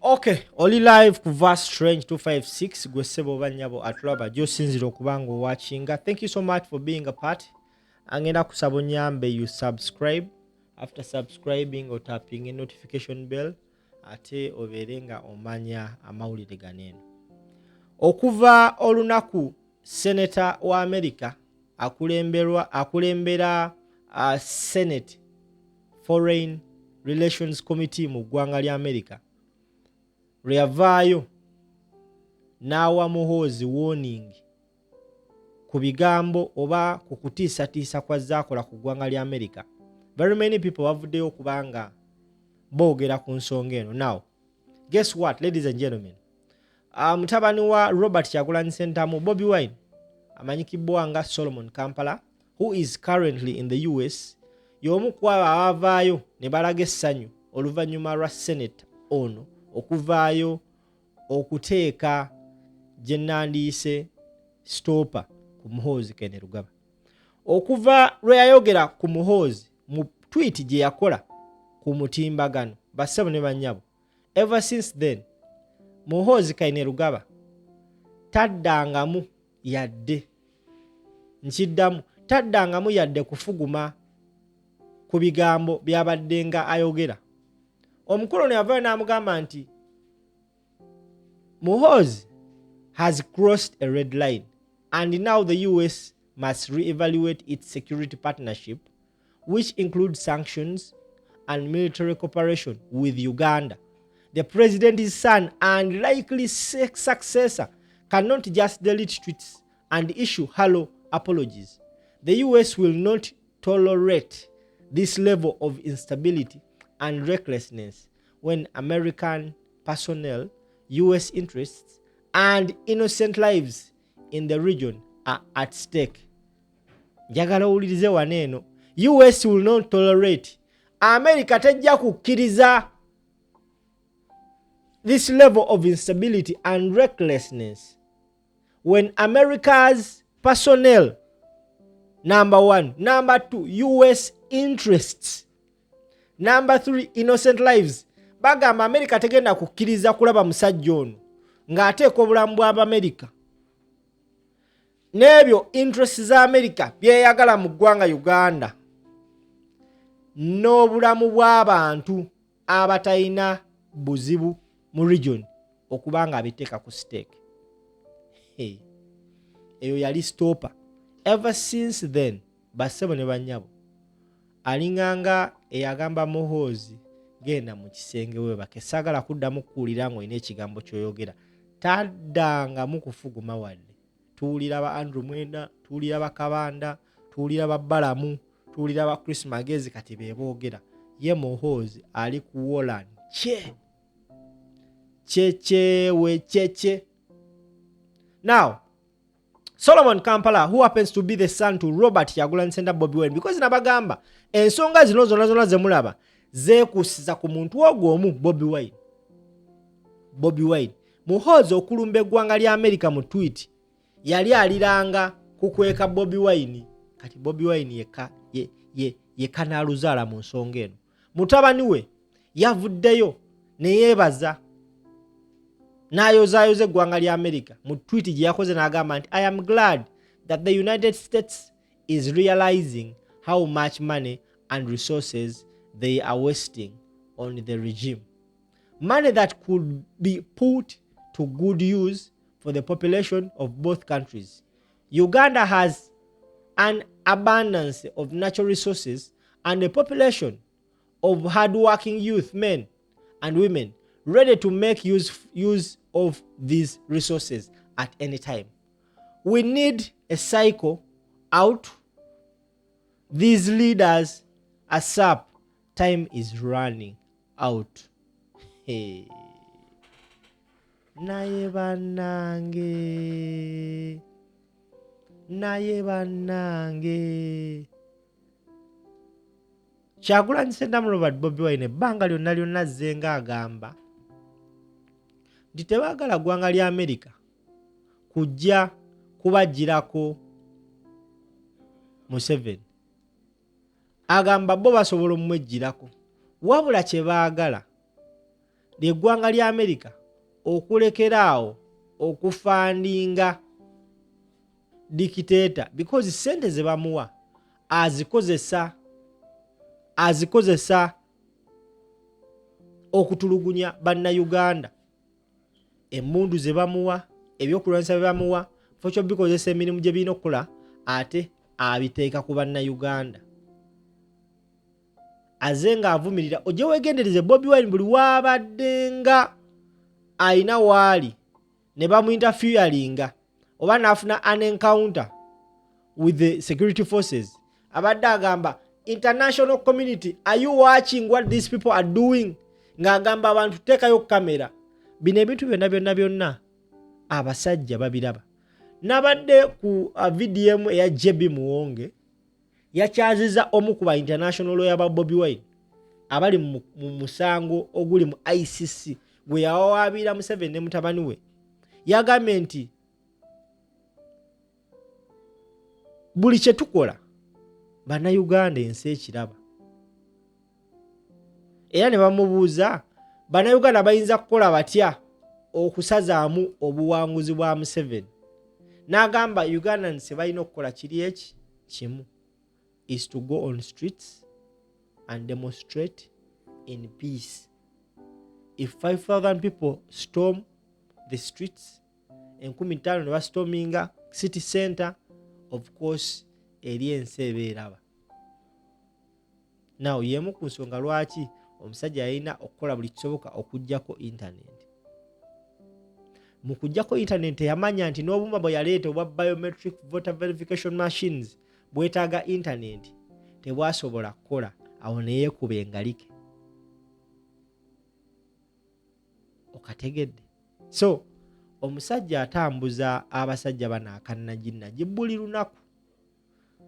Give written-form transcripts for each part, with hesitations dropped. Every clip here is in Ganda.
Okay, oli live ku Verse Strange 256. Gwe ssebo oba nnyabo atulaba gy'osinzira okuba nga owatchinga, thank you so much for being a part. Angenda kusaba onyambe, you subscribe. After subscribing, otapping a notification bell, ate obeere nga omanya amawulire gano eno. Okuva olunaku Senator wa America akulemberwa akulembera Senate Foreign Relations Committee mu ggwanga lya America lwe yavaayo n'awa Muhoozi warning ku bigambo oba ku kutiisatiisa kwazze akola ku ggwanga lya America, very many people bavuddeyo okuba nga boogera ku nsonga eno. Now, guess what, ladies and gentlemen? Mutabani wa Robert Kyagulanyi Sentamu, Bobi Wine, amanyikibwa nga Solomon Kampala, who is currently in the US, y'omu ku abo abavaayo ne balaga essanyu oluvannyuma lwa Senate ono okuvaayo okuteeka gye nandiyise stopper ku Muhoozi Kainerugaba. Okuva lwe yayogera ku Muhoozi mu tweet gye yakola ku mutimbagano, bassebo ne bannyabo, ever since then Muhoozi Kainerugaba taddangamu yadde, nkiddamu, taddangamu yadde kufuguma ku bigambo byabadde nga ayogera. Omukulu ono yavaayo n'amugamba nti Muhoozi has crossed a red line and now the US must re-evaluate its security partnership, which includes sanctions and military cooperation with Uganda. The president's son and likely successor cannot just delete tweets and issue hollow apologies. The US will not tolerate this level of instability and recklessness when American personnel, US interests, and innocent lives in the region are at stake. Njagala owulirize wano eno. US will not tolerate, America tejja kukkiriza this level of instability and recklessness when America's personnel, number one, number two, US interests, number three, innocent lives. Bagamba America tegenda kukkiriza kulaba musajja ono ng'ateeka obulamu bw'Abamerika n'ebyo interest za America byeyagala mu ggwanga Uganda n'obulamu bw'abantu abatalina buzibu mu region okuba nga abiteeka ku stake. Hey. Eyo yali stopper. Ever since then, bassebo ne bannyabo, alinganga eyagamba Muhoozi, "Genda mu kisenge weebake, saagala kuddamu kuwulira ng'olina ekigambo ky'oyogera." Taddangamu kufuguma wadde. Tuwulira ba Andrew Mwenda, tuwulira bakabanda, tuwulira ba Balamu, tuwulira ba Chris Magezi, kati be boogera. Ye Muhoozi ali ku wolan kye kyekyewe kyekye. Now, Solomon Kampala, who happens to be the son to Robert Kyagulanyi Ssentamu, Bobi Wine, because nabagamba ensonga zino zonna zonna zemulaba zeekusiza ku muntu ogwo omu, Bobi Wine. Bobi Wine, Muhoozi okulumba eggwanga lya America mu tweet yali aliranga kukweka Bobi Wine. Kati Bobi Wine yekka ye kanaaluzaala mu nsonga eno. Mutabani we yavuddeyo ne yeebaza n'ayozaayoza eggwanga lya America mu tweet gye yakoze, n'agamba nti, "I am glad that the United States is realizing how much money and resources they are wasting on the regime, money that could be put to good use for the population of both countries. Uganda has an abundance of natural resources and a population of hardworking youth, men and women, ready to make use of these resources at any time. We need a cycle out these leaders ASAP. Time is running out." Hey. Naye bannange, naye bannange, Kyagulanyi Ssentamu Robert, Bobi Wine, ebbanga lyonna lyonna azze nga agamba nti tebaagala ggwanga lya Amerika kujja kubagirako Museveni. Agamba bo basobola omweggyirako, wabula kye baagala Lyeggwanga lya Amerika okulekera awo okufandinga dictator, because sente ze bamuwa azikozesa okutulugunya Bannayuganda. Emmundu ze bamuwa, ebyokulwanyisa bye bamuwa, fo kyobikozesa emirimu gye birina okukola, ate abiteeka ku Bannayuganda. Aze ng'avumirira ojje weegendereze Bobi Wine buli waabadde nga alina waali ne bamuinterferinga oba n'afuna an encounter with the security forces, abadde agamba, "International community, are you watching what these people are doing?" Ng'agamba abantu, "Teekayo kamera." Bino ebintu byonna byonna byonna abasajja babiraba. Nabadde ku VDM eya JB Muwonge, yakyaziza omu ku ba international lawyer ba Bobi Wine abali mu musango oguli mu ICC gwe yawawaabira Museveni ne mutabani we. Yagambye nti buli kye tukola Bannayuganda ensi ekiraba, era ne bamubuuza Bannayuganda bayinza kukola batya okusazaamu obuwanguzi bwa Museveni, n'agamba Ugandans balina okukola kiri eki kimu, is to go on streets and demonstrate in peace. If 5000 people storm the streets, 5000 ne bastorminga city center, of course eri ensi eba eraba. Now yemu ku nsonga lwaki omusajja yalina okukola buli kisoboka okugjako internet. Mu kujjako internet yamanya nti n'obuuma bwe yaleeta obwa biometric voter verification machines bwetaaga internet, tebwasobola kukola. Awo neyeekuba engalike. Okategedde? So omusajja atambuza abasajja bano akannajinnaji buli lunaku,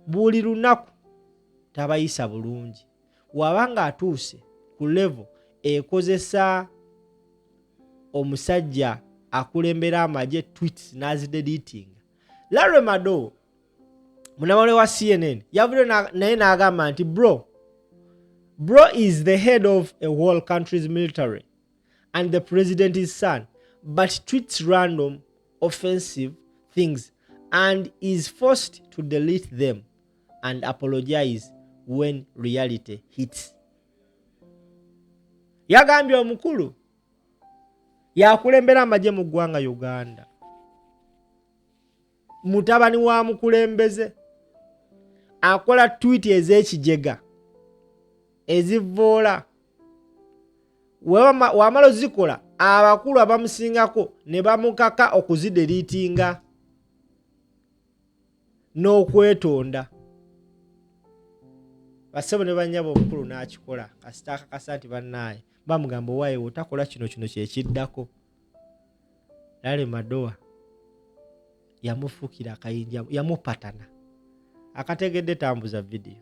buli lunaku tabayisa bulungi. Waba atuuse ku level ekozesa omusajja akulembera amagye tweets n'azideletinga. Larry Madowo, munamawulire wa CNN, yavudde naye n'agamba nti bro is the head of a whole country's military and the president's son, but tweets random offensive things and is forced to delete them and apologize when reality hits. Yagambye omukulu yakulembera amagye mu ggwanga Uganda, mutabani wa mukulembeze, akola tweet ez'ekijega ezivoola. Wamala ozikola, abakulu abamusingako ne bamukaka okuzideletinga n'okwetonda. Basebo ne bannyabo, omukulu n'akikola kasita akakasa nti bannaaye bamugamba, "Owaaye, otakola kino, kino kyekiddako." Larry Madowo yamufuukira akayinja, yamupatana. Akategedde? Tambuza vidiyo.